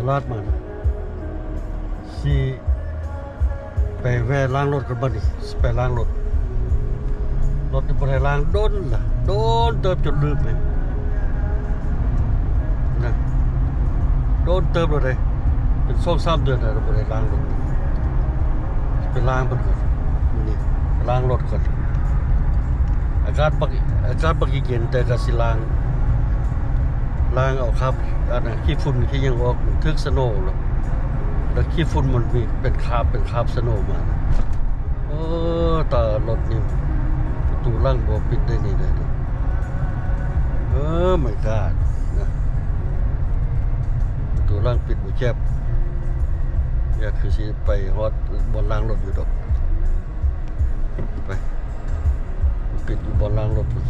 ລາດມານະ ຊິໄປແວ່ລ້າງລົດກ່ອນບັດນີ້ ຊິໄປລ້າງລົດ. ລົດນີ້ບໍ່ໄດ້ລ້າງດົນລະ ດົນເຕີບຈົນລືມເລີຍນະ ດົນເຕີບແລ້ວເດ້ ເປັນສອງສາມເດືອນແລ້ວບໍ່ໄດ້ລ້າງລົດ. ໄປລ້າງເບິ່ງກ່ອນ ມື້ນີ້ໄປລ້າງລົດກ່ອນ. ອາກາດບັກ ອາກາດບັກເຢັນ ແຕ່ກໍຊິລ້າງ ລ້າງເອົາຄາບ ອັນນັ້ນ ຂີ້ຝຸ່ນຂີ້ຫຍັງອອກ ມັນຖືກສະໂນແລ້ວ ແລ້ວຂີ້ຝຸ່ນມັນມີເປັນຄາບ ເປັນຄາບສະໂນມານະ. ໂອ້ ຕາ ລົດນີ້ ປະຕູຫຼັງບໍ່ປິດໄດ້ນີ້ເດ້ ເອີ my god ນະ ປະຕູຫຼັງປິດ ແຈບ ຢາກຄືຊິໄປຮອດບ່ອນລ້າງລົດຢູ່ດອກ. ໄປ ໄປປິດຢູ່ບ່ອນລ້າງລົດພຸ້ນ.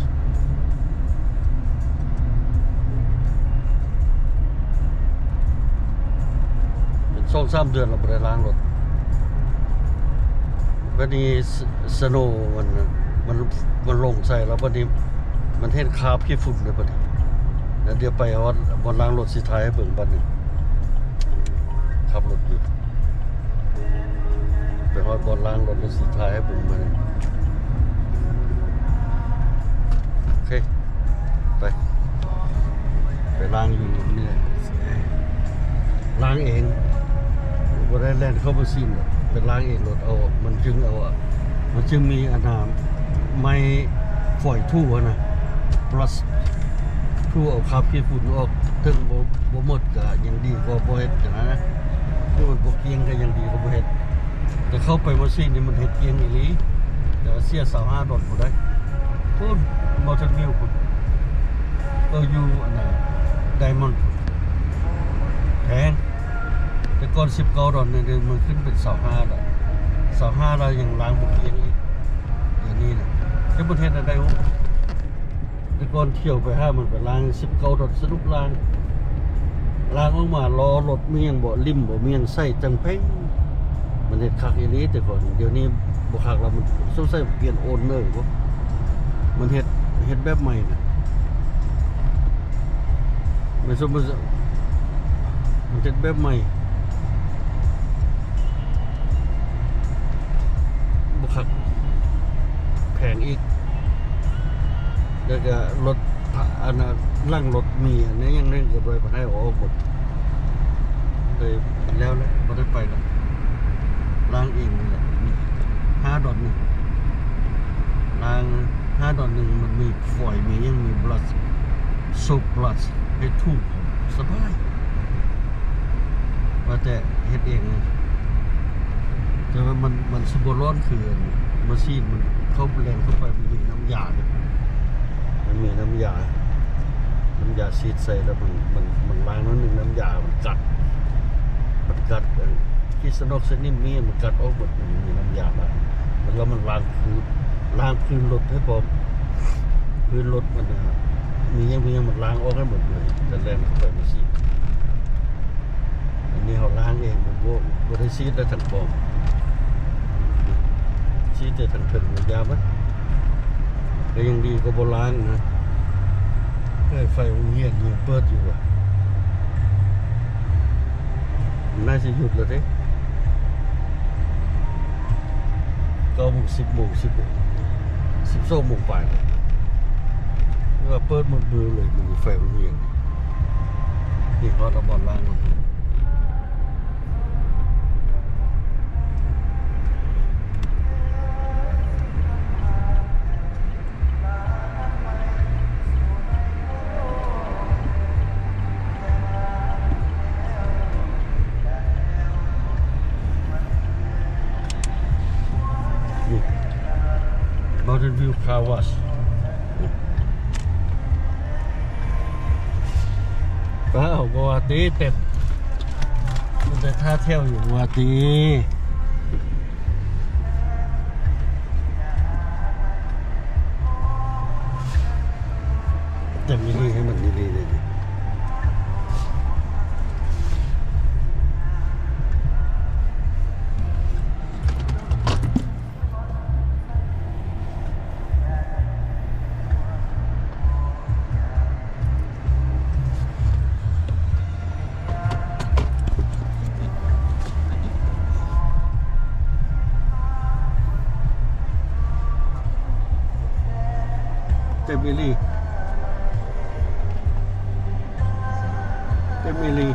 ເປັນສອງສາມເດືອນແລ້ວບໍ່ໄດ້ລ້າງລົດ. ບັດນີ້ ສ- ສະໂນມັນ ມັນ ມັນລົງໃສ່ແລ້ວ ບັດນີ້ມັນເຫັນຄາບຂີ້ຝຸ່ນເດ້ບັດນີ້. ແລ້ວດຽວໄປຮອດບ່ອນລ້າງລົດ ຊິຖ່າຍໃຫ້ເບິ່ງບັດນີ້ ຂັບລົດຢູ່ ໄປຮອດບ່ອນລ້າງລົດ ແລ້ວຊິຖ່າຍໃຫ້ເບິ່ງບັດນີ້. ໂອເຄ ໄປ ໄປລ້າງຢູ່ນີ້ ລ້າງເອງ ບໍ່ໄດ້ແລ່ນເຂົ້າມາຊິນ ໄປລ້າງເອງໂລດ. ເອົາ ມັນຈຶ່ງເອົາ ມັນຈຶ່ງມີອັນນ່າ ໄມ້ຝອຍຖູຫັ້ນນະ ບຣັສ ຖູເອົາຄາບຂີ້ຝຸ່ນອອກ. ເຖິງບໍ່ ບໍ່ໝົດກໍຍັງດີກວ່າບໍ່ເຮັດຫັ້ນນະ ຄືມັນບໍ່ກ້ຽງກໍຍັງດີກວ່າບໍ່ເຮັດ. ແຕ່ເຂົ້າໄປມາຊິນນີ້ມັນເຮັດກ້ຽງອີ່ຫຼີ ແຕ່ວ່າເສຍຊາວຫ້າດອນພຸ້ນໃດ໋ ພຸ້ນ Mountain View ພຸ້ນ. ເອີ ຢູ່ອັນນ່າ Diamond ແພງ ແຕ່ກ່ອນສິບເກົ້າດອນ ດຽວນີ້ມັນຂຶ້ນເປັນຊາວຫ້າແລ້ວ ຊາວຫ້າແລ້ວຍັງລ້າງບໍ່ກ້ຽງອີກ. ດຽວນີ້ນະ ຈະບໍ່ເຮັດແນວໃດໂອ. ແຕ່ກ່ອນທ່ຽວໄປຫາມັນໄປລ້າງສິບເກົ້າດອນ ສະດຸກລ້າງ ລ້າງອອກມາລໍ້ລົດມີຫຍັງບໍ່ ລິ້ມບໍ່ມີຫຍັງໃສ່ຈັ່ງເພັງ. ມັນເຮັດຄັກອີ່ຫຼີແຕ່ກ່ອນ ດຽວນີ້ບໍ່ຄັກແລ້ວ. ມັນສົງໄສປ່ຽນ owner ບໍ່ ມັນເຮັດ ເຮັດແບບໃໝ່ນະ ມັນສົງໄສ ມັນເຮັດແບບໃໝ່ ບໍ່ຄັກ ແພງອີກ. ແລ້ວກໍລົດ ອັນນ່າ ຫຼັງລົດມີອັນນີ້ຢ່າງໜຶ່ງກໍບໍ່ໄດ້ໃຫ້ເອົາອອກໝົດເລີຍ. ແລ້ວແຫຼະ ບໍ່ໄດ້ໄປແລ້ວ ລ້າງເອງນີ້ແຫຼະ. ຫ້າດອນໜຶ່ງ ລ້າງຫ້າດອນໜຶ່ງ ມັນມີຝອຍ ມີຫຍັງ ມີບຣັສ ໂຊບຣັສ ໃຫ້ຖູສະບາຍ. ວ່າແຕ່ເຮັດເອງນະ ແຕ່ວ່າມັນ ມັນຊິບໍ່ຮ້ອນຄືມາຊີນ. ມັນເຂົ້າ ແລ່ນເຂົ້າໄປ ມັນມີນ້ຳຢາເດ້ ມັນມີນ້ຳຢາ ນ້ຳຢາສີດໃສ່ແລ້ວ ມັນ ມັນ ມັນລ້າງໜ້ອຍໜຶ່ງ ນ້ຳຢາມັນກັດ ມັນກັດ ເອີ ຂີ້ສະໜອກສະໜິມນີ້ ມັນກັດອອກໝົດ. ມັນມີນ້ຳຢາລ້າງ ແລ້ວມັນລ້າງພື້ນ ລ້າງພື້ນລົດໃຫ້ພ້ອມ. ພື້ນລົດມັນ ມີຫຍັງ ມີຫຍັງ ມັນລ້າງອອກໃຫ້ໝົດເລີຍ ແລ້ວແລ່ນເຂົ້າໄປມາຊີນ. ອັນນີ້ເຮົາລ້າງເອງ ບໍ່ ບໍ່ ບໍ່ໄດ້ສີດແລ້ວທັງປອມ ສີດແຕ່ທັງເທິງ ມັນຢາມະ ກໍຍັງດີກວ່າບໍ່ລ້າງນະ. ເອີ ໄຟໂຮງຮຽນຍັງເປີດຢູ່ຫວາ? ມັນໜ້າຊິຢຸດແລ້ວເດ້ ເກົ້າໂມງ ສິບໂມງ ສິບເອັດ ສິບສອງໂມງປາຍ ຫຼືວ່າເປີດໝົດມື້ເລີຍ. ມັນມີໄຟໂຮງຮຽນ ນີ້ຮອດແລ້ວ ບ່ອນລ້າງລົດ. Mountain View Car Wash. ວ້າວ ບໍ່ວ່າຕິ ເຕັມ ມັນໄດ້ທ່າແຖວຢູ່ ບໍ່ວ່າຕິ. ແຕ່ມີດີໃຫ້ມັນດີໆເດ້. ເມລີ ເປັນເມລີ.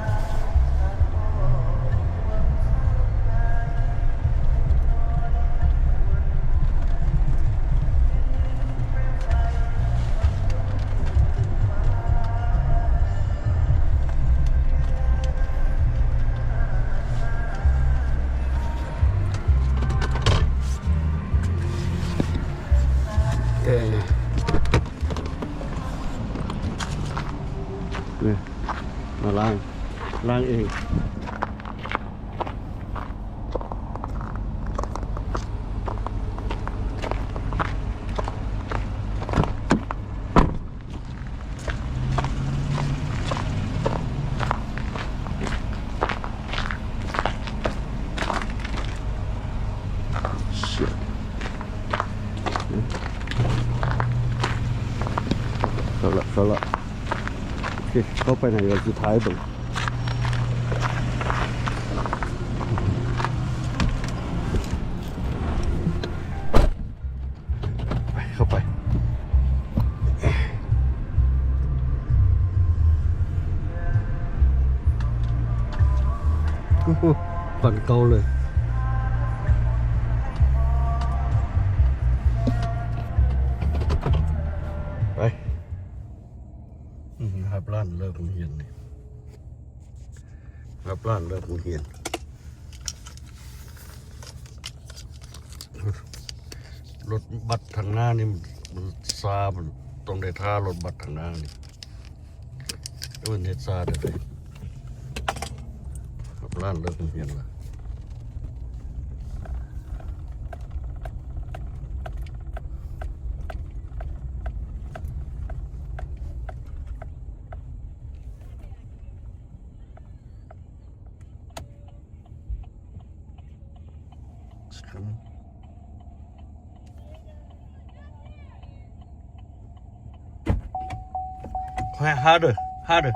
ເອີ ນີ້ ມາລ້າງ ລ້າງເອງ. ເຂົ້າລະ ເຂົ້າລະ. ໂອເຄ ເຂົ້າໄປໃນວັນສຸດທ້າຍເບິ່ງ. ໄປ ເຂົ້າໄປ. ໂອ້ໂຫ ຄວັນເກົ່າເລີຍ. ໄປ ອືມ ຮັບຫຼານເລີກໂຮງຮຽນນີ້. ຮັບຫຼານເລີກໂຮງຮຽນ. ລົດບັສທາງໜ້ານີ້ມັນຊ້າ, ມັນຕ້ອງໄດ້ຖ້າລົດບັສທາງໜ້ານີ້. ເອີ້ນເຮັດຊ້າແທ້ໆ. ຮັບຫຼານເລີກໂຮງຮຽນລະ. ຮາເດີ ຮາເດີ.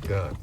God.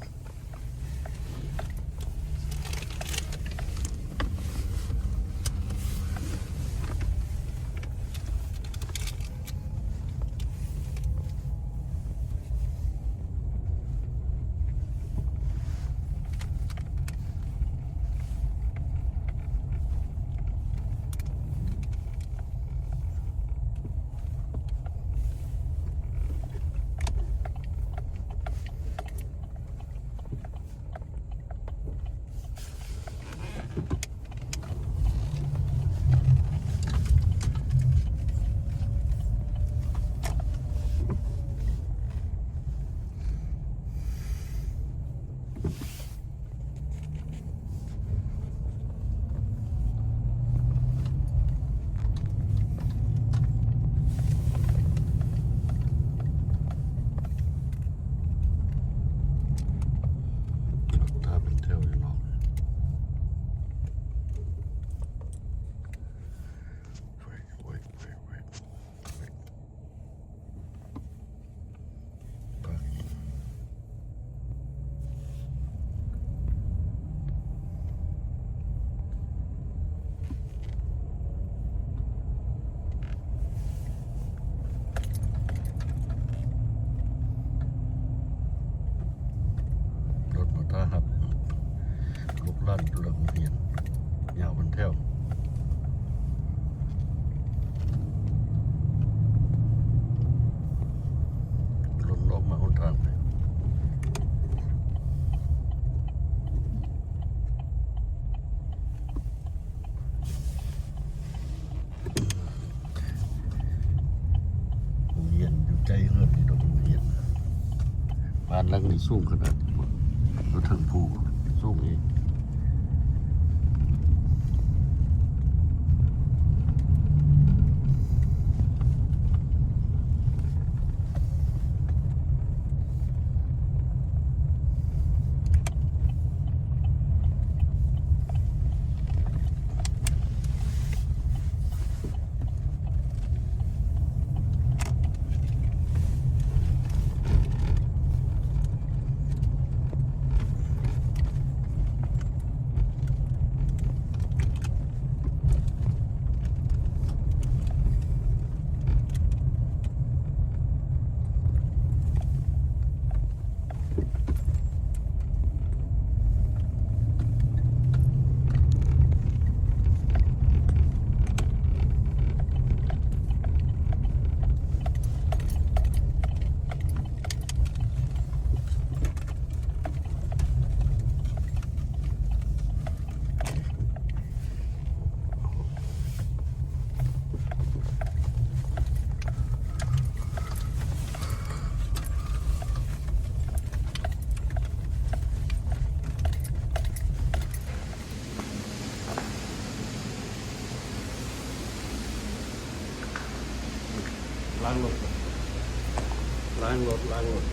ລົດຖ້າເປັນແຖວຢູ່ເນາະ. ລົດມາຖ້າຮັບລູກຫຼານເລີກໂຮງຮຽນ ຍາວເປັນແຖວ. ລົດອອກມາຫົນທາງ. ໂຮງຮຽນຢູ່ໃກ້ເຮືອນນີ້ດອກ ໂຮງຮຽນ. ບ້ານຫຼັງນີ້ສູງຂະໜາດ ເທິງພູສູງອີກ. ເ ລ້າງລົດ ລ້າງລົດ ລ້າງລົດ.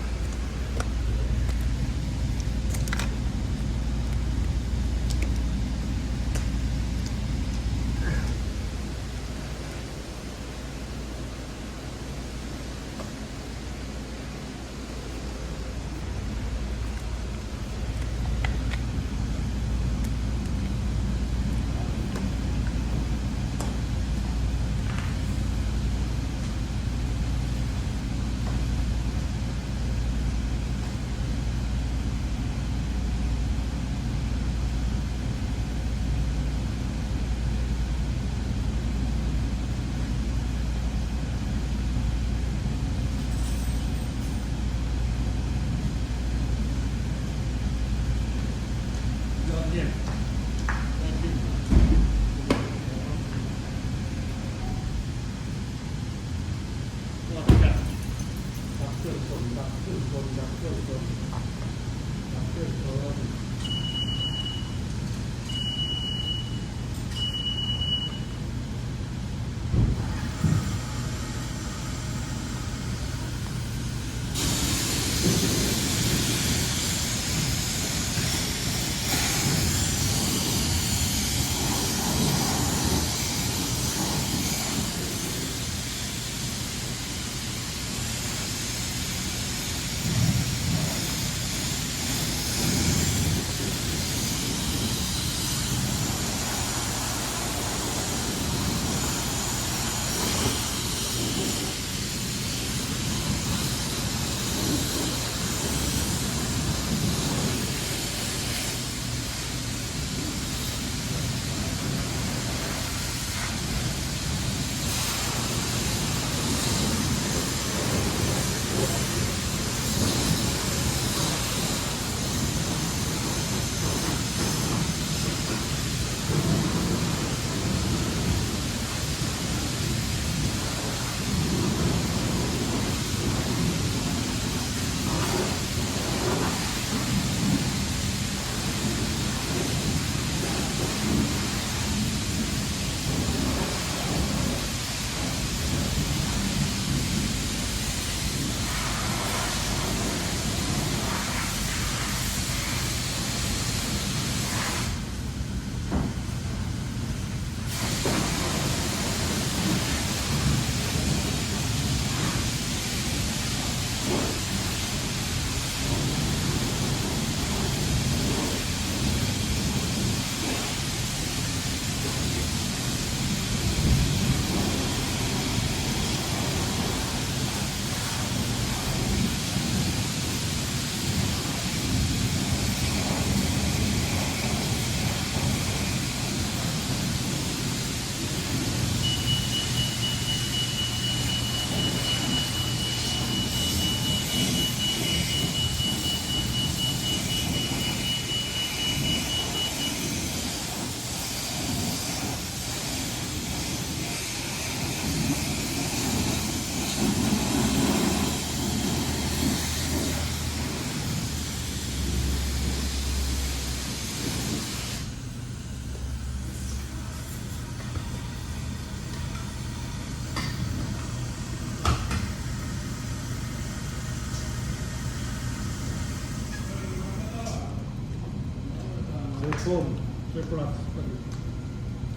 Reform, separate study.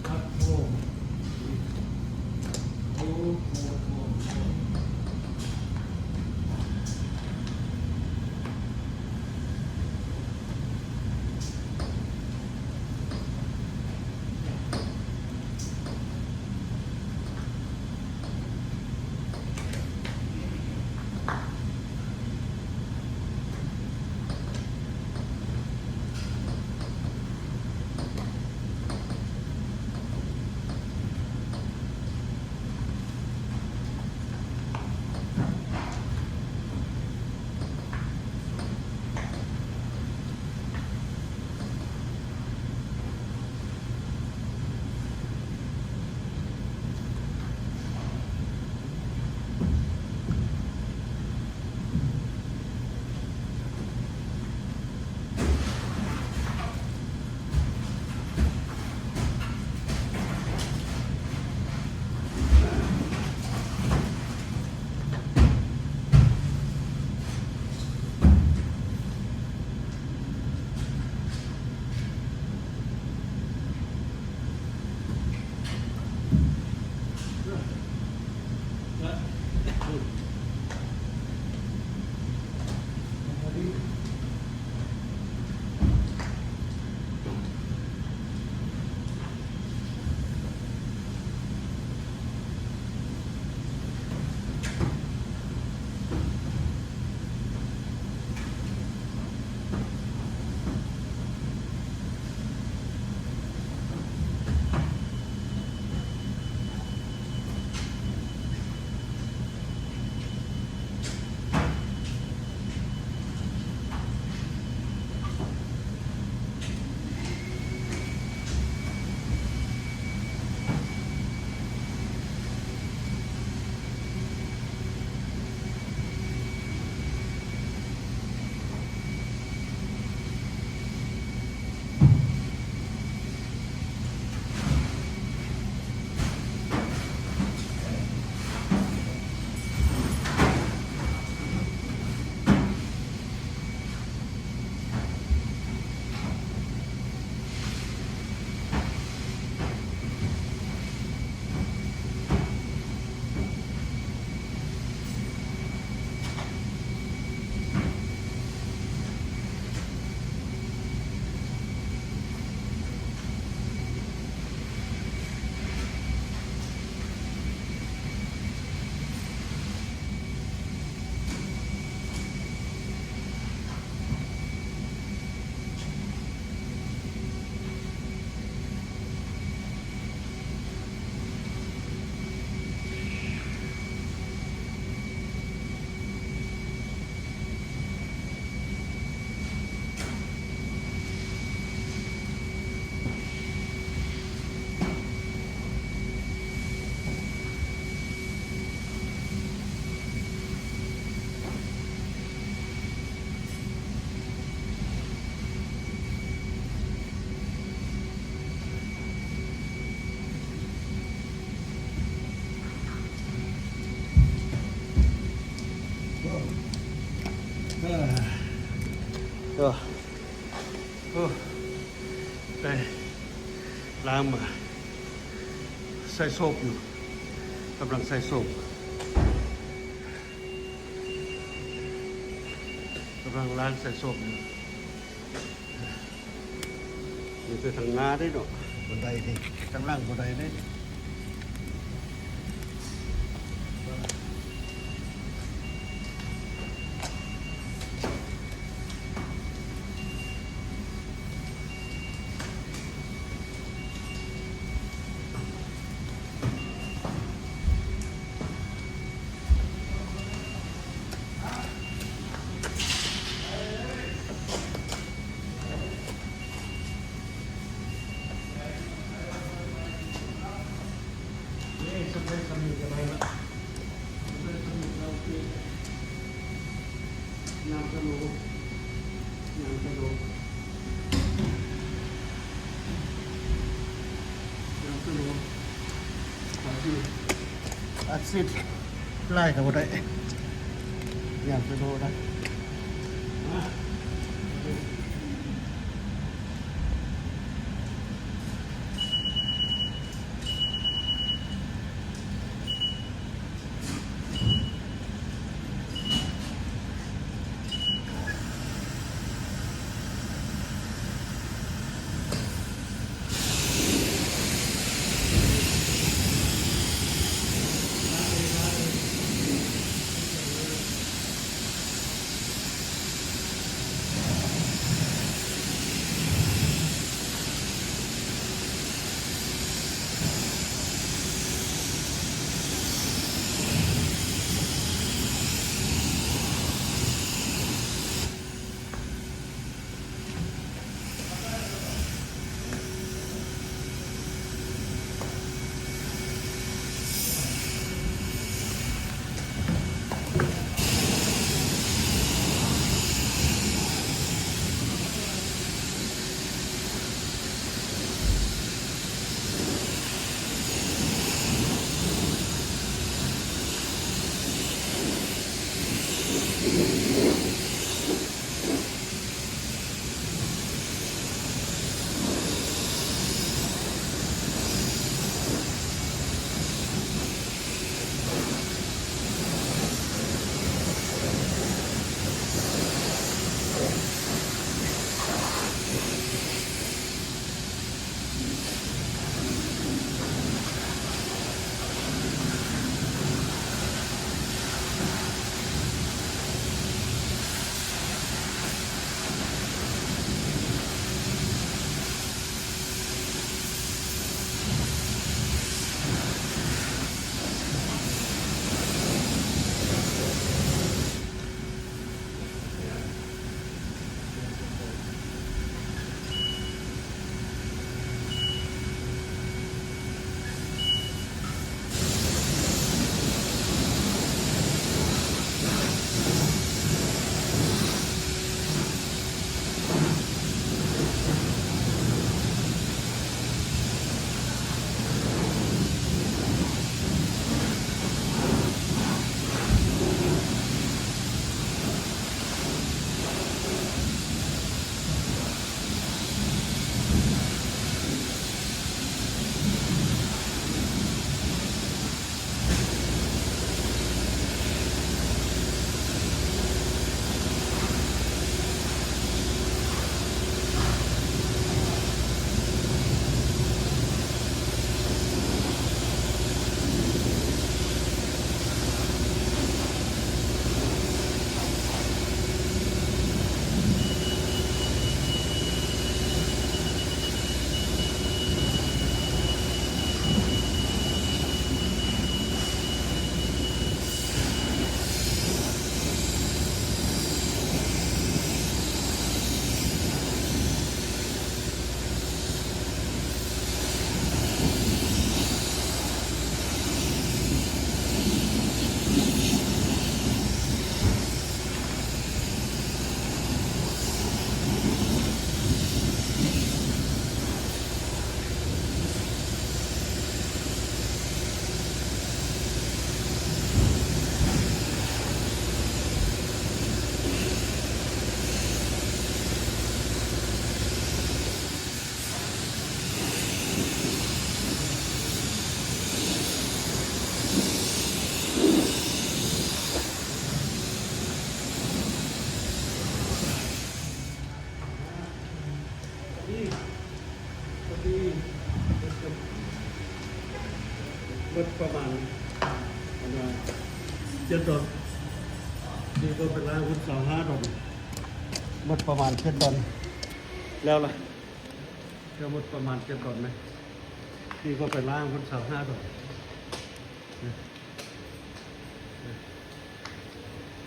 At home. Home, home, home, home. ເອີ ໂອ້ ໄດ້ລ້າງມາ ໃສ່ໂຊບຢູ່ ກຳລັງໃສ່ໂຊບ ກຳລັງລ້າງໃສ່ໂຊບຢູ່. ມີແຕ່ທາງໜ້າເດ້ເນາະ ບັນໄດນີ້ ທາງຫຼັງບໍ່ໄດ້ເດ້. ອັດສິດ ຫຼາຍກໍບໍ່ໄດ້ ຍາມສະດວກນະ. ປະມານ ອັນວ່າ ເຈັດດອນ ດີກວ່າໄປລ້າງພຸ້ນຊາວຫ້າດອນ ໝົດປະມານເຈັດດອນ ແລ້ວລະ ກໍໝົດປະມານເຈັດດອນນະ ດີກວ່າໄປລ້າງພຸ້ນຊາວຫ້າດອນ.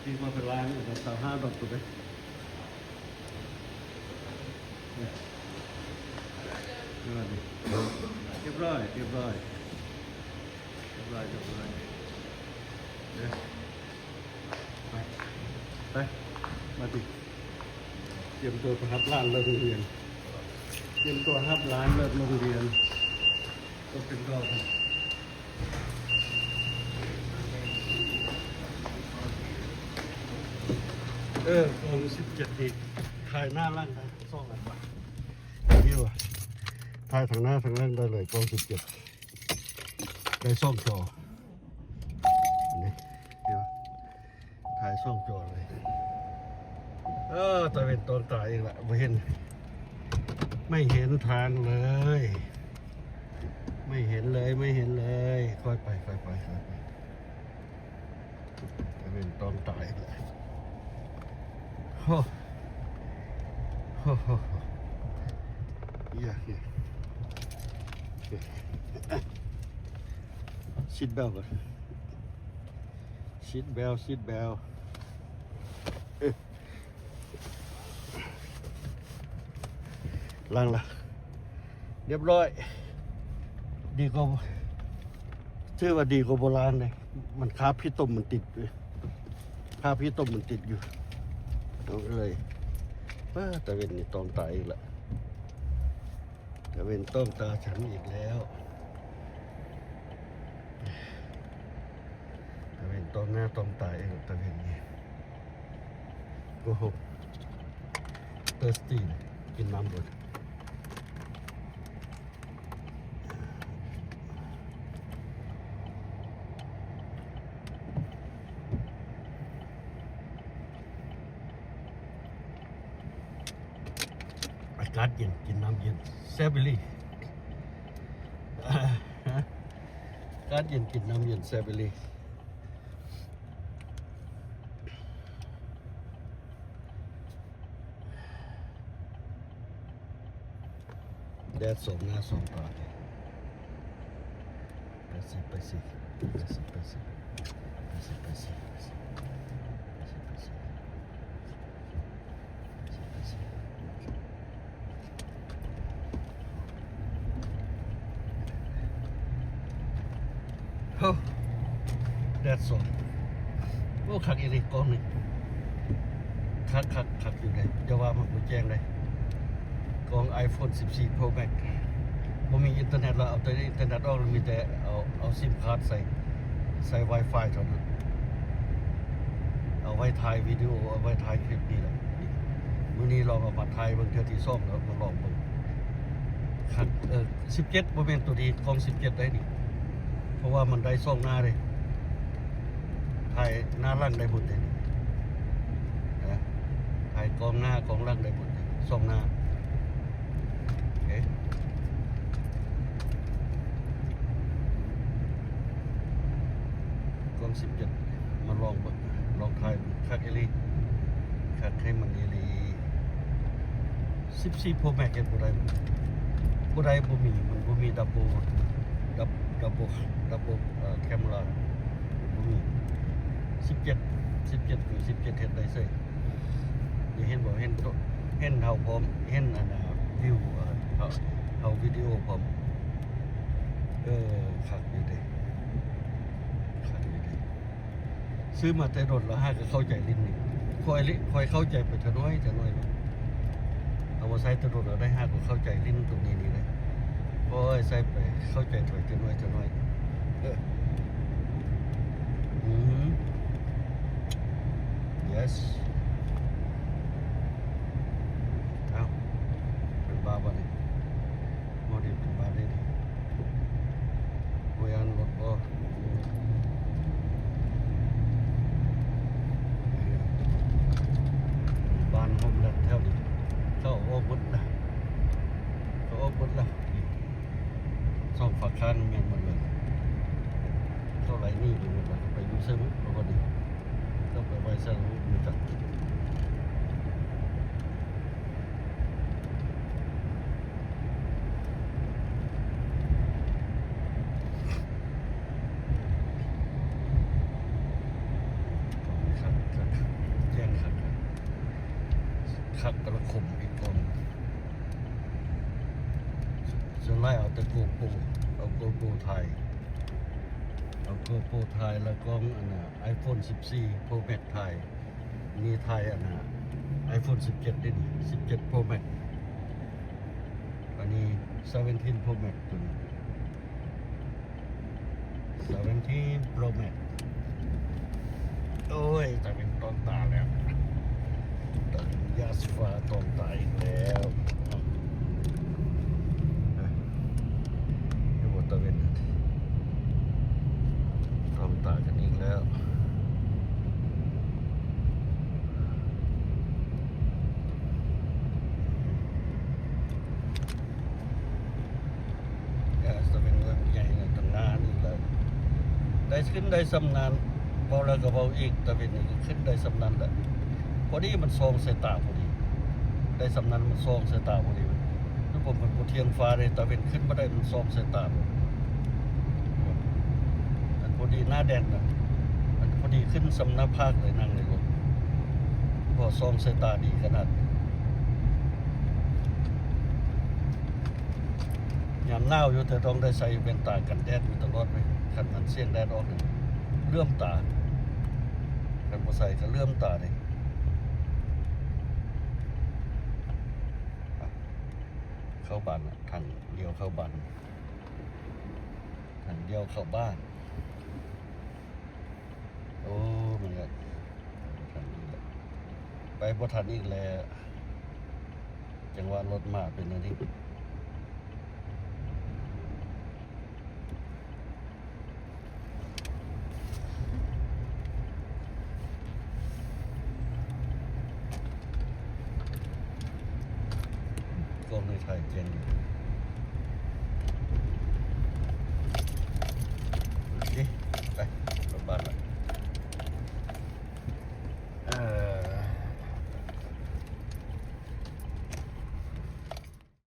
ທີ່ວ່າເພິ່ນລ້າງຢູ່ກັບຊາວຫ້າດອກພຸ້ນເດ້. ຮຽບຮ້ອຍ ຮຽບຮ້ອຍ ຮຽບຮ້ອຍ ຮຽບຮ້ອຍ. ໄປ ໄປ ມາຕິ ຕຽມຕົວໄປຮັບຫຼານເລີກໂຮງຮຽນ ຕຽມຕົວຮັບຫຼານເລີກໂຮງຮຽນ. ຕົກເປັນເກົ່າ ເອີ ກອງສິບເຈັດນີ້ ຖ່າຍໜ້າຫຼັງໄດ້ສອງອັນ ນີ້ວ່າ ຖ່າຍທັງໜ້າທັງຫຼັງໄດ້ເລີຍ ກອງສິບເຈັດ ໄດ້ສອງຈໍ ນີ້ ເຫັນບໍ່? ຖ່າຍສອງຈໍເລີຍ. ເອີ ຕາເວັນຕ້ອງຕາອີກລະ ບໍ່ເຫັນ ໄມ່ເຫັນທາງເລີຍ ໄມ່ເຫັນເລີຍ ໄມ່ເຫັນເລີຍ. ຄ່ອຍໄປ ຄ່ອຍໄປ ຄ່ອຍໄປ. ຕາເວັນຕ້ອງຕາອີກລະ. ໂອ້ ໂອ້ ໂອ້ ໂອ້ ເອີ ເອີ ຊິດແບວກ່ອນ. ຊິດແບວ ຊິດແບວ ເອີ ລ້າງລະ ຮຽບຮ້ອຍ. ດີກວ່າ ຖືວ່າດີກວ່າບໍ່ລ້າງເດ້ ມັນຄາບຂີ້ຕົມມັນຕິດ ຄາບຂີ້ຕົມມັນຕິດຢູ່. ເອົາເລີຍ ເອີ ຕາເວັນນີ້ຕ້ອງຕາອີກລະ. ຕາເວັນຕ້ອງຕາສັນອີກແລ້ວ ຕາເວັນຕ້ອງໜ້າຕ້ອງຕາອີກແລ້ວ ຕາເວັນນີ້. Go home. Thirsty. ກິນນ້ຳກ່ອນ. ອາກາດເຢັນ ກິນນ້ຳເຢັນ ແຊບອີ່ຫຼີ. ອາກາດເຢັນ ກິນນ້ຳເຢັນ ແຊບອີ່ຫຼີ. ແດດສອງໜ້າສອງຕາເດ. ໄປຊິ ໄປຊິ ໄປຊິ ໄປຊິ ໄປຊິ ໄປຊິ ໄປຊິ ໄປຊິ. ໂອ້ ແດດສອງ. ໂອ້ ຄັກອີ່ຫຼີກ້ອງນີ້ ຄັກ ຄັກ ຄັກຢູ່ເດ. ຢ່າວ່າມັນບໍ່ແຈ້ງເດ ກ້ອງໄອໂຟນສິບສີ່ໂປຣແມັກ. ບໍ່ມີອິນເຕີເນັດລະ ເອົາແຕ່ອິນເຕີເນັດອອກ ລະມີແຕ່ເອົາ ເອົາຊິມຄາດໃສ່ ໃສ່ວາຍຟາຍເທົ່ານັ້ນ ເອົາໄວ້ຖ່າຍວິດີໂອ ເອົາໄວ້ຖ່າຍຄລິບນີ້ແຫຼະ. ມື້ນີ້ລອງເອົາມາຖ່າຍເບິ່ງເທື່ອທີສອງ ລະມາລອງເບິ່ງ. ຄັກ ເອີ ສິບເຈັດ ບໍ່ແມ່ນໂຕນີ້ ກ້ອງສິບເຈັດໄດ໋ນີ້ ເພາະວ່າມັນໄດ້ສອງໜ້າເດ້ ຖ່າຍໜ້າຫຼັງໄດ້ໝົດເດ້ ນະ ຖ່າຍກ້ອງໜ້າກ້ອງຫຼັງໄດ້ໝົດເດ້ ສອງໜ້າ. ໂອເຄ ກ້ອງສິບເຈັດ ມາລອງເບິ່ງ ລອງຖ່າຍເບິ່ງ ຄັກອີ່ຫຼີ ຄັກໃຫ້ມັນອີ່ຫຼີ. ສິບສີ່ໂປຣແມັກເຮັດບໍ່ໄດ້ ບໍ່ໄດ້ ບໍ່ມີ ມັນບໍ່ມີດັບເບິນ ດັບ ດັບເບິນ ດັບເບິນ ເອີ ແຄມເມຣາ ບໍ່ມີ. ສິບເຈັດ ສິບເຈັດຄືສິບເຈັດເຮັດໄດ້ເສີຍ. ນີ້ເຫັນບໍ່ ເຫັນໂຕ ເຫັນເຮົາພ້ອມ ເຫັນອັນນ່າ ວິວ ເອີ ເຮົາ ເຮົາວິດີໂອພ້ອມ. ເອີ ຄັກຢູ່ເດ ຄັກຢູ່ເດ. ຊື້ມາແຕ່ດົນແລ້ວ ຫາກໍເຂົ້າໃຈຫຼິ້ນນີ້ ຄ່ອຍ ຄ່ອຍເຂົ້າໃຈໄປເທື່ອໜ້ອຍເທື່ອໜ້ອຍ. ເອົາມາໃຊ້ແຕ່ດົນແລ້ວ ໄດ້ຫາກໍເຂົ້າໃຈຫຼິ້ນຕົວນີ້ນີ້ເດ້. ໂອ້ຍ ໃຊ້ໄປເຂົ້າໃຈໄປເທື່ອໜ້ອຍເທື່ອໜ້ອຍ. ເອີ ອື yes. ເອົ້າ ເປັນບ້າບໍ່ນີ້? ບໍ່ໄດ້ເປັນບ້າເດ້ນີ້. ບໍ່ຢ້ານລົດບໍ່? ບ້ານໂຮມແລັນແຖວນີ້ ເຂົາອອກໝົດລະ ເຂົາອອກໝົດລະ. ນີ້ ສອງຟາກຂ້າງແມ່ນໝົດເລີຍ. ນີ້ ບໍ່ຮູ້ວ່າເຂົາໄປຢູ່ໃສບຸ ເຂົາກໍດີ ເຂົາໄປໄວ້ໃສບຸ ບໍ່ຈັກ. ຄັກ ຄັກ ຄັກ ແຈ້ງຄັກ ຄັກ ຄັກປະລະຄົມອີກກ່ອນ. ສ່ວນຫຼາຍເອົາແຕ່ໂກໂປ ເອົາໂກໂປຖ່າຍ ເອົາໂກໂປຖ່າຍ ແລ້ວກ້ອງອັນນ່າ ໄອໂຟນສິບສີ່ໂປຣແມັກຖ່າຍ. ນີ້ຖ່າຍອັນນ່າ ໄອໂຟນສິບເຈັດເດ້ນີ້ ສິບເຈັດໂປຣແມັກ ອັນນີ້ເຊເວັນທີນໂປຣແມັກ ໂຕນີ້ ເຊເວັນທີນໂປຣແມັກ. ໂອ້ຍ ຕາເວັນຕ້ອງຕາແລ້ວ ຕາເວັນຢາດຟ້າຕ້ອງຕາອີກແລ້ວ. ເອີ ຢູ່ບໍ່ຕາເວັນ ຕ້ອງຕາກັນອີກແລ້ວ. ເອີ ຕາເວັນເມືອງໃຫຍ່ນັ້ນ ຕາງໜ້ານີ້ລະ ໄດ້ຂຶ້ນໄດ້ສ່ຳນັ້ນ ເວົ້າແລ້ວກໍເວົ້າອີກ ຕາເວັນນີ້ຂຶ້ນໄດ້ສ່ຳນັ້ນແຫຼະ. ພໍດີມັນສ່ອງສາຍຕາພໍດີ ໄດ້ສ່ຳນັ້ນມັນສ່ອງສາຍຕາພໍດີ. ຄືຜົມມັນບໍ່ທຽງຟ້າເດ້ ຕາເວັນຂຶ້ນມາໄດ້ມັນສ່ອງສາຍຕາ ອັນພໍດີໜ້າແດດນະ ມັນພໍດີຂຶ້ນສ່ຳໜ້າຜາກເລີຍ ນັ່ງເລີຍ ພໍສ່ອງສາຍຕາດີຂະໜາດ. ຍາມໜາວຢູ່ ແຕ່ຕ້ອງໄດ້ໃສ່ແວ່ນຕາກັນແດດຢູ່ຕະຫຼອດເວີຍ ຄັນມັນສ່ຽງແດດອອກນີ້ເຫຼື້ອມຕາ ຄັນບໍ່ໃສ່ກໍເຫຼື້ອມຕາເດ້. ເຂົ້າບ້ານລະ ທາງລ້ຽວເຂົ້າບ້ານ ທາງລ້ຽວເຂົ້າບ້ານ. ໂອ້ ມັນກະໄປບໍ່ທັນອີກແລ້ວ ໄປບໍ່ທັນອີກແລ້ວ ຈັງຫວະລົດມາເປັນແນວນີ້. ກ້ອງໃນຖ່າຍແຈ້ງຢູ່.